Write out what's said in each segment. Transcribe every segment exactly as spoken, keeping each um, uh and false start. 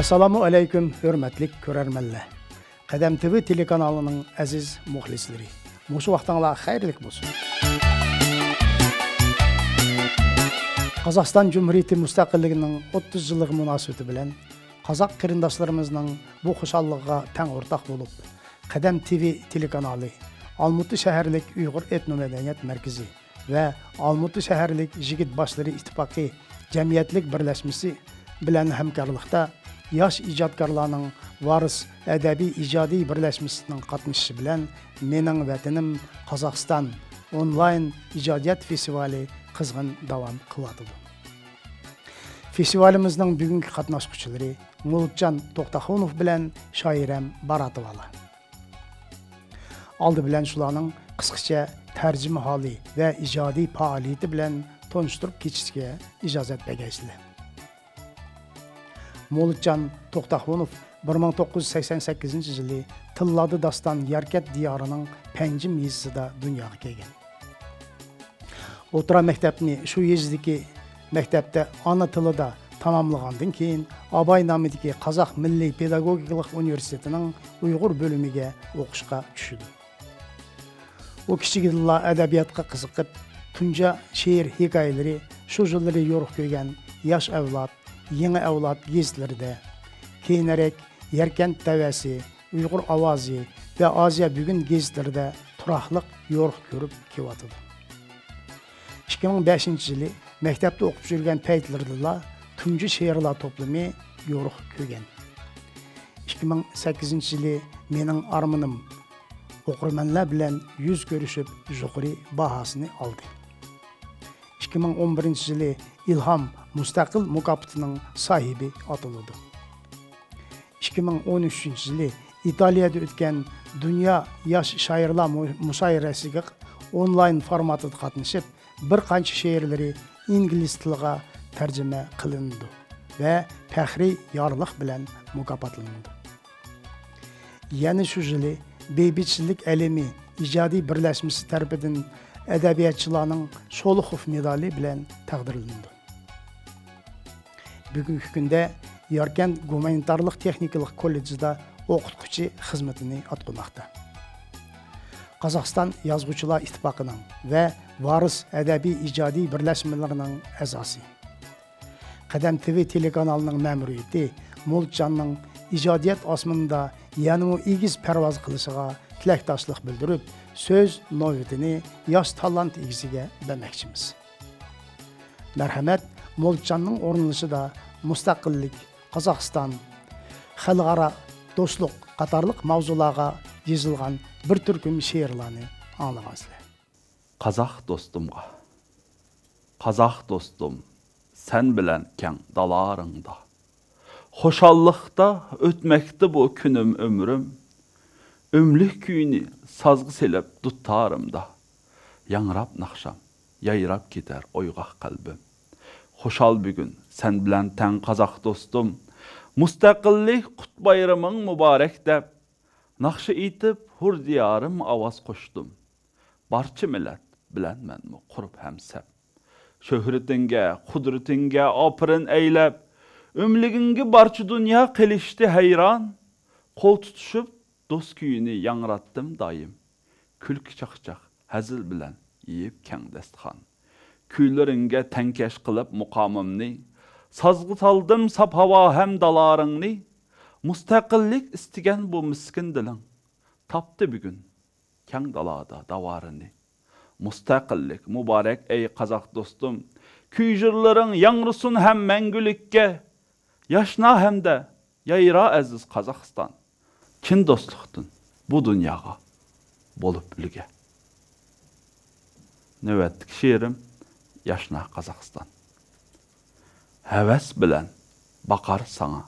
ئەسسالامۇ ئەلەيكۇم، ھۆرمەتلىك كۆرەرمەنلەر. قەدەم تىۋى تېلېكانالىنىڭ ئەزىز مۇخلىسلىرى، مۇشۇ ۋاقتىڭلار خەيرلىك بولسۇن. قازاقىستان جۇمھۇرىيىتى مۇستەقىللىكىنىڭ ئوتتۇز يىللىقى مۇناسىۋىتى بىلەن قازاق قېرىنداشلىرىمىزنىڭ بۇ خۇشاللىقىغا تەڭ ئورتاق بولۇپ، قەدەم تىۋى تېلېكانالى، ئالمۇتا شەھەرلىك ئۇيغۇر ئېتنو مەدەنىيەت مەركىزى ۋە ئالمۇتا شەھەرلىك يىگىت باشلىرى ئىتتىپاقى جەمئىيەتلىك بىرلەشمىسى بىلەن ھەمكارلىقتا ياش ئىجادكارلارنىڭ ۋارىس ئەدەبىي ئىجادىي بىرلەشمىسىنىڭ قاتنىشىشى بىلەن مېنىڭ ۋەتىنىم قازاقىستان ئونلاين ئىجادىيەت فېستىۋالى قىزغىن داۋام قىلىۋاتىدۇ. فېستىۋالىمىزنىڭ بۈگۈنكى قاتناشقۇچىلىرى مولۇتجان توختاخۇنوف بىلەن شائىرەم باراتوۋالار. ئالدى بىلەن شۇلارنىڭ قىسقىچە تەرجىمىھالى ۋە ئىجادىي پائالىيىتى بىلەن تونۇشتۇرۇپ كېتىشكە ئىجازەت بەرگەيسىلەر. مولۇتجان توختاخۇنوف بىر مىڭ توققۇز يۈز سەكسەن سەككىزىنچى يىلى تىللادا داستان ياركەنت دىيارىنىڭ پەنجىم يېزىسىدا دۇنياغا كەلگەن. ئوتتۇرا مەكتەپنى شۇ يېزىدىكى مەكتەپتە ئانا تىلىدا تاماملىغاندىن كېيىن، ئاباي نامىدىكى قازاق مىللىي پېداگوگىكىلىق ئۇنىۋېرسىتېتىنىڭ ئۇيغۇر بۆلۈمىگە ئوقۇشقا چۈشىدۇ. ئۇ كىچىكىدىنلا ئەدەبىياتقا قىزىقىپ، تۇنجى شېئىر ھېكايىلىرى شۇ يىللىرى يورۇق كۆرگەن ياش ئەۋلاد، يېڭى ئەۋلاد گېزىتلىرىدە، كېيىنرەك ياركەنت دەۋەسى، ئۇيغۇر ئاۋازى ۋە ئازىيا بۈگۈن گېزىتلىرىدە تۇراقلىق يورۇق كۆرۈپ كېلىۋاتىدۇ. ئىككى مىڭ بەشىنچى يىلى مەكتەپتە ئوقۇپ يۈرگەن پەيتلىرىدىلا تۇنجى شېئىرلار توپلىمى يورۇق كۆرگەن. ئىككى مىڭ سەككىزىنچى يىلى مېنىڭ ئارمىنىم ئوقۇرمەنلەر بىلەن يۈز كۆرۈشۈپ يۇقىرى باھاسىنى ئالدى. ئىككى مىڭ ئون بىرىنچى يىلى ئىلھام مۇستەقىل مۇكاپاتىنىڭ ساھىبى ئاتىلىدۇ. ئىككى مىڭ ئون ئۈچىنچى يىلى ئىتالىيەدە ئۆتكەن دۇنيا ياش شائىرلار مۇ-، مۇشائىرىسىگە ئونلاين فورماتىدا قاتنىشىپ، بىر قانچە شېئىرلىرى ئىنگلىز تىلىغا تەرجىمە قىلىنىدۇ ۋە پەخرىي يارلىق بىلەن مۇكاپاتلىنىدۇ. يەنە شۇ يىلى بىبىچىلىك ئەلىمى ئىجادىي بىرلەشمىسى تەرىپىدىن ئەدەبىياتچىلارنىڭ شولۇخوف مېدالى بىلەن تەقدىرلىنىدۇ. بۈگۈنكى كۈندە ياركەنت گۇمانىتارلىق تېخنىكىلىق كوللېجىدا ئوقۇتقۇچى خىزمىتىنى ئاتقۇماقتا. قازاقىستان يازغۇچىلار ئىتتىپاقىنىڭ ۋە ۋارىس ئەدەبىي ئىجادىي بىرلەشمىلىرىنىڭ ئەزاسى. قەدەم تىۋى تېلېكانالىنىڭ مەمۇرىيىتى مولۇتجاننىڭ ئىجادىيەت ئاسمىنىدا يەنىمۇ ئېگىز پەرۋاز قىلىشىغا تىلەكداشلىق بىلدۈرۈپ، سۆز نۆۋىتىنى ياش تالانت ئىگىسىگە بەرمەكچىمىز. مەرھەمەت، مولۇتجاننىڭ ئورۇنلىشىدا مۇستەقىللىك، قازاقىستان، خەلقئارا دوستلۇق قاتارلىق ماۋزۇلارغا يېزىلغان بىر تۈركۈم شېئىرلارنى ئاڭلىغانسىلەر. قازاق دوستۇمغا. قازاق دوستۇم، سەن بىلەن كەڭ دالارىڭدا، خۇشاللىقتا ئۆتمەكتە بۇ كۈنۈم، ئۆمرۈم. ئۆملۈك كۈيىنى سازغا سېلىپ دۇتارىمدا، ياڭراپ ناخشام، يايراپ كېتەر ئويغاق قەلبىم. خۇشال بۈگۈن سەن بىلەن تەڭ قازاق دوستۇم، مۇستەقىللىك قۇت بايرىمىڭ مۇبارەك دەپ، ناخشا ئېيتىپ ھۇر دىيارىم ئاۋاز قوشتۇم. بارچە مىللەت بىلەن مەنمۇ قۇرۇپ ھەمسەپ، شۆھرىتىڭگە، قۇدرىتىڭگە ئاپىرىن ئەيلەپ، ئۆملىگىڭگە بارچە دۇنيا قېلىشتى ھەيران. قول تۇتۇشۇپ دوست كۈيىنى ياڭراتتىم دائىم. كۈلكە چاقچاق، ھەزىل بىلەن يېيىپ كەڭ دەستىخان. كۈيلىرىڭگە تەڭكەش قىلىپ مۇقامىمنى، سازغا سالدىم ساپ ھاۋا ھەم دالارىڭنى. مۇستەقىللىك ئىستىگەن بۇ مىسكىن دىلىڭ، تاپتى بۈگۈن كەڭ دالادا داۋارىنى. مۇستەقىللىك مۇبارەك ئەي قازاق دوستۇم، كۈي-جىرلىرىڭ ياڭرىسۇن ھەم مەڭگۈلۈككە. ياشنا ھەمدە يايرا ئەزىز قازاقىستان، چىن دوستلۇقتىن بۇ دۇنياغا بولۇپ ئۈلگە. نۆۋەتتىكى شېئىرىم ياشنا قازاقىستان. ھەۋەس بىلەن باقار ساڭا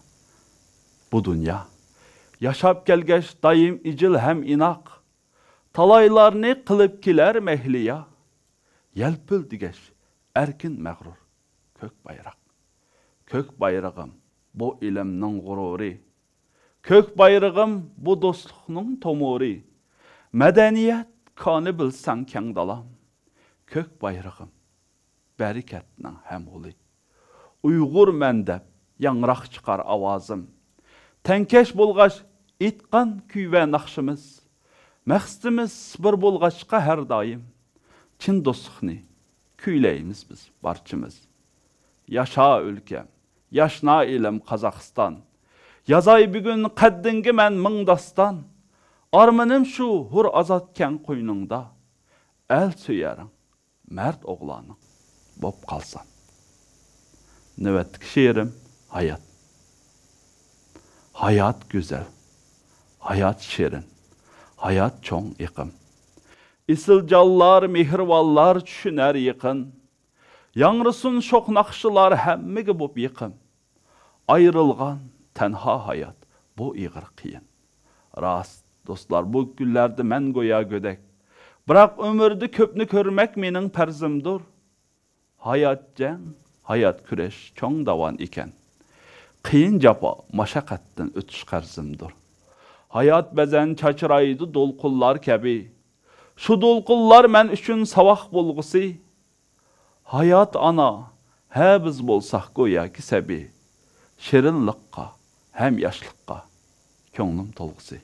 بۇ دۇنيا، ياشاپ كەلگەچ دائىم ئىجىل ھەم ئىناق، تالايلارنى قىلىپ كېلەر مەھلىيا. يەلپۈل دېگەچ ئەركىن مەغرۇر كۆك بايراق. كۆك بايرىغىم بۇ ئىلىمنىڭ غۇرۇرى. كۆك بايرىغىم بۇ دوستلۇقنىڭ تومۇرى. مەدەنىيەت كانى بىلسەڭ كەڭ دالام. كۆك بايرىغىم بەرىكەتنىڭ ھەم غولى. ئۇيغۇرمەن دەپ ياڭراق چىقار ئاۋازىم. تەڭكەش بولغاچ ئېيتقان كۈي ۋە ناخشىمىز. مەقسىتىمىز بىر بولغاچقا ھەر دائىم، چىن دوستلۇقنى كۈيلەيمىز بىز بارچىمىز. ياشا ئۆلكەم، ياشنا ئېلىم قازاقىستان. يازاي بۈگۈن قەددىڭگە مەن مىڭ داستان. ئارمىنىم شۇ ھۇر ئازاد كەڭ قوينۇڭدا. ئەل سۆيەرىڭ، مەرد ئوغلانىڭ بوپ قالسام. نۆۋەتتىكى شېئىرىم ھايات. ھايات گۈزەل، ھايات شېرىن، ھايات چوڭ ئېقىم. ئېسىل جانلار، مېھرىبانلار چۈشىنەر يېقىن. ياڭرىسۇن شوخ ناخشىلار ھەممىگە بوپ يېقىم. ئايرىلغان تەنھا ھايات، بۇ ئېغىر قىيىن. راست، دوستلار، بۇ كۈنلەردە مەن گويا گۆدەك. بىراق ئۆمۈردە كۆپنى كۆرمەك مېنىڭ پەرزىمدۇر. ھايات جەڭ، ھايات كۈرەش چوڭ داۋان ئىكەن. قىيىن جاپا، مەشەققەتتىن ئۆتۈش قەرزىمدۇر. ھايات بەزەن چاچرايدۇ دولقۇنلار كەبى. شۇ دولقۇنلار مەن ئۈچۈن ساۋاق بولغۇسى. ھايات ئانا، ھە بىز بولساق گوياكى سەبىي. شېرىنلىققا ھەم ياشلىققا كۆڭلۈم تولغۇسى.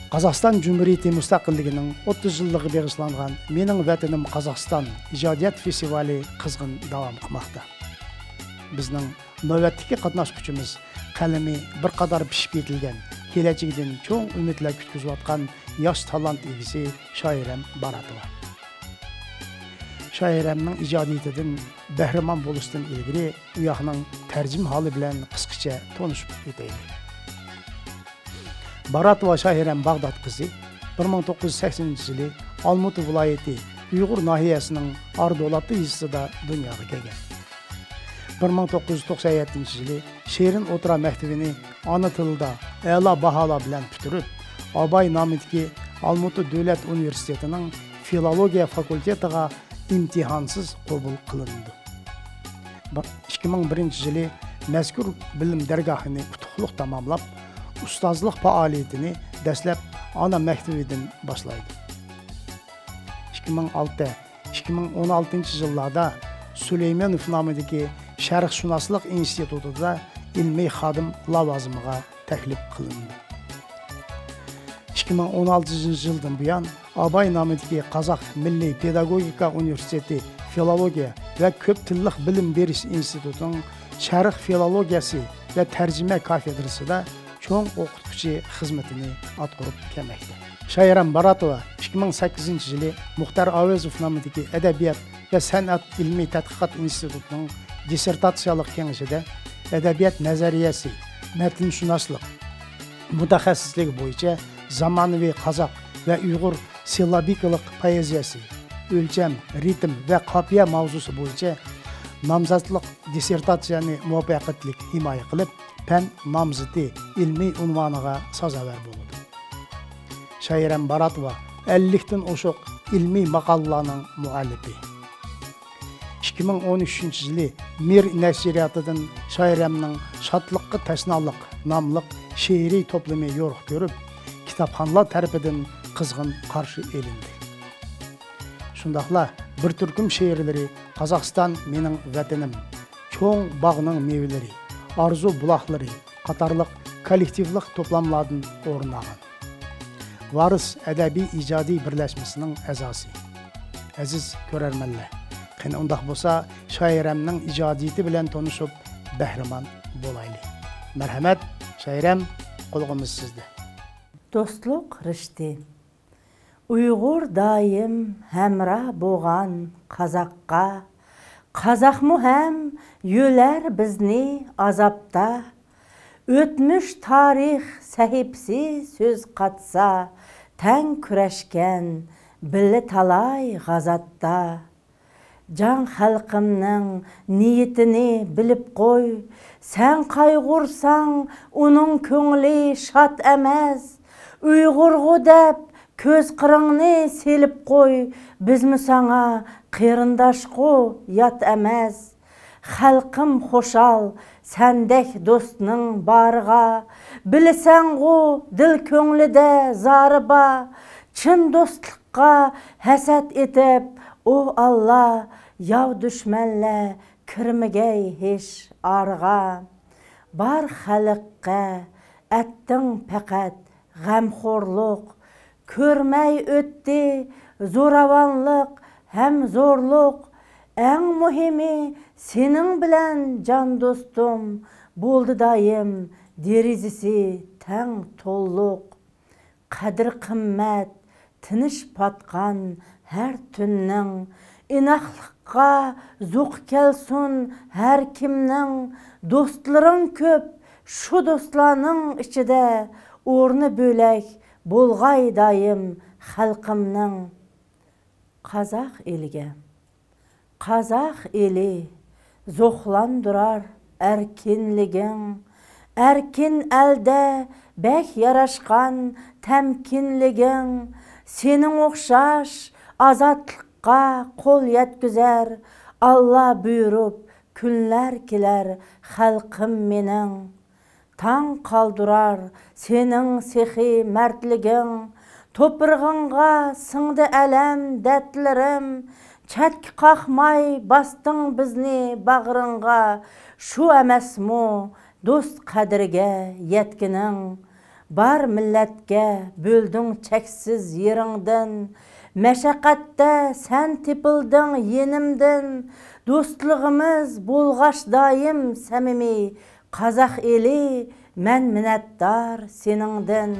قازاقىستان جۇمھۇرىيىتى مۇستەقىللىكىنىڭ ئوتتۇز يىللىقىغا بېغىشلانغان مېنىڭ ۋەتىنىم قازاقىستان ئىجادىيەت فېستىۋالى قىزغىن داۋام قىلماقتا. بىزنىڭ نۆۋەتتىكى قاتناشقۇچىمىز قەلىمى بىر قاتار پىشىپ يېتىلگەن، كېلەچىكىدىن چوڭ ئۈمىدلەر كۈتكۈزۈۋاتقان ياش تالانت ئىگىسى شاھىرەم باراتوۋا. شاھىرەمنىڭ ئىجادىيىتىدىن بەھرىمەن بولۇشتىن ئىلگىرى ئۇ ياقنىڭ تەرجىمىھالى بىلەن قىسقىچە تونۇشۇپ ئۆتەيلى. باراتوۋا شاھىرەم باغدات قىزى، بىر مىڭ توققۇز يۈز سەكسىنىنچى يىلى ئالمۇتا ۋىلايىتى ئۇيغۇر ناھىيەسىنىڭ ئاردۇلاتى يېزىسىدا دۇنياغا كەلگەن. بىر مىڭ توققۇز يۈز توقسان يەتتىنچى يىلى شېرىن ئوتتۇرا مەكتىپىنى ئانا تىلىدا ئەلا باھالار بىلەن پۈتتۈرۈپ، ئاباي نامىدىكى ئالمۇتا دۆلەت ئۇنىۋېرسىتېتىنىڭ فىلولوگىيە فاكۇلتېتىغا ئىمتىھانسىز قوبۇل قىلىنىدۇ. بىر، ئىككى مىڭ بىرىنچى يىلى مەزكۇر بىلىم دەرگاھىنى ئۇتۇقلۇق تاماملاپ، ئۇستازلىق پائالىيىتىنى دەسلەپ ئانا مەكتىۋىدىن باشلايدۇ. ئىككى مىڭ ئالتە، ئىككى مىڭ ئون ئالتىنچى يىللاردا سۇلەيمانوف نامىدىكى شەرقشۇناسلىق ئىنستىتۇتىدا ئىلمىي خادىم لاۋازىمىغا تەكلىپ قىلىندى. ئىككى مىڭ ئون ئالتىنچى يىلدىن بۇيان ئاباي نامىدىكى قازاق مىللىي پېداگوگىكا ئۇنىۋېرسىتېتى فىلولوگىيە ۋە كۆپ تىللىق بىلىم بېرىش ئىنستىتۇتىنىڭ شەرق فىلولوگىيەسى ۋە تەرجىمە كافېدرىسىدا چوڭ ئوقۇتقۇچى خىزمىتىنى ئاتقۇرۇپ كەلمەكتە. شاھىرەم باراتوۋا ئىككى مىڭ سەككىزىنچى يىلى مۇختار ئاۋېزوف نامىدىكى ئەدەبىيات ۋە سەنئەت ئىلمىي تەتقىقات ئىنستىتۇتىنىڭ دىسسېرتاتسىيەلىك كېڭىشىدە ئەدەبىيات نەزەرىيەسى، مەتنشۇناسلىق مۇتەخەسسىسلىكى بويىچە زامانىۋى قازاق ۋە ئۇيغۇر سىللابىكىلىق پوئېزىيەسى، ئۆلچەم، رىتىم ۋە قاپىيە ماۋزۇسى بويىچە نامزاتلىق دىسسېرتاتسىيەنى مۇۋەپپەقىيەتلىك ھىمايە قىلىپ، پەن نامزىتى ئىلمىي ئۇنۋانىغا سازاۋەر بولىدۇ. شاھىرەم باراتوۋا ئەللىكتىن ئوشۇق ئىلمىي ماقالىلارنىڭ مۇئەللىپى. ئىككى مىڭ ئون ئۈچىنچى يىلى مىر نەشرىياتىدىن شاھىرەمنىڭ شادلىققا تەشنالىق ناملىق شېئىرىي توپلىمى يورۇق كۆرۈپ، كىتابخانلار تەرىپىدىن قىزغىن قارشى ئېلىندى. شۇنداقلا بىر تۈركۈم شېئىرلىرى قازاقىستان مېنىڭ ۋەتىنىم، چوڭ باغنىڭ مېۋىلىرى، ئارزۇ بۇلاقلىرى قاتارلىق كوللېكتىپلىق توپلاملاردىن ئورۇن ئالغان. ۋارىس ئەدەبىي ئىجادىي بىرلەشمىسىنىڭ ئەزاسى. ئەزىز كۆرەرمەنلەر، قېنى ئۇنداق بولسا شاھىرەمنىڭ ئىجادىيىتى بىلەن تونۇشۇپ بەھرىمەن بولايلى. مەرھەمەت، شاھىرەم، قۇلىقىمىز سىزدە. دوستلۇق رىشتى. ئۇيغۇر دائىم ھەمراھ بولغان قازاققا، قازاقمۇ ھەم يۆلەر بىزنى ئازابتا. ئۆتمۈش تارىخ سەھىپىسى سۆز قاتسا، تەڭ كۈرەشكەن بىللە تالاي غازاتتا. جاڭ خەلقىمنىڭ نىيىتىنى بىلىپ قوي، سەن قايغۇرساڭ، ئۇنىڭ كۆڭلى شاد ئەمەس. ئۇيغۇرغۇ دەپ كۆز قىرىڭنى سېلىپ قوي، بىزمۇ ساڭا قېرىنداشقۇ يات ئەمەس. خەلقىم خۇشال سەندەك دوستنىڭ بارىغا، بىلىسەنغۇ دىل كۆڭلىدە زارى بار. چىن دوستلۇققا ھەسەت ئېتىپ، ئۇ ئاللا، ياۋ دۈشمەنلەر كىرمىگەي ھېچ ئارىغا. بار خەلققە ئەتتىڭ پەقەت غەمخورلۇق. كۆرمەي ئۆتتى زوراۋانلىق ھەم زورلۇق. ئەڭ مۇھىمى سېنىڭ بىلەن جان دوستۇم، بولدى دائىم دېرىزىسى تەڭ توللۇق. قەدىر-قىممەت تىنىش پاتقان ھەر تۈننىڭ، ئىناقلىققا زوقى كەلسۇن ھەر كىمنىڭ. دوستلىرىڭ كۆپ، شۇ دوستلارنىڭ ئىچىدە ئورنى بۆلەك بولغاي دائىم خەلقىمنىڭ. قازاق ئېلىگە. قازاق ئېلى، زوقلاندۇرار ئەركىنلىكىڭ. ئەركىن ئەلدە بەك ياراشقان تەمكىنلىكىڭ. سېنىڭ ئوخشاش ئازادلىققا قول يەتكۈزەر، ئاللا بۇيرۇپ كۈنلەر كېلەر خەلقىم مېنىڭ. تاڭ قالدۇرار سېنىڭ سېخىي مەردلىكىڭ. توپىرىغىڭغا سىڭدى ئەلەم، دەردلىرىم. چەتكە قاقماي باستىڭ بىزنى باغرىڭغا. شۇ ئەمەسمۇ دوست قەدرىگە يەتكىنىڭ؟ بار مىللەتكە بۆلدۈڭ چەكسىز يېرىڭدىن. مەشەققەتتە سەن تېپىلدىڭ يېنىمدىن. دوستلۇقىمىز بولغاچ دائىم سەمىمىي. قازاق ئېلى، مەن مىننەتدار سېنىڭدىن.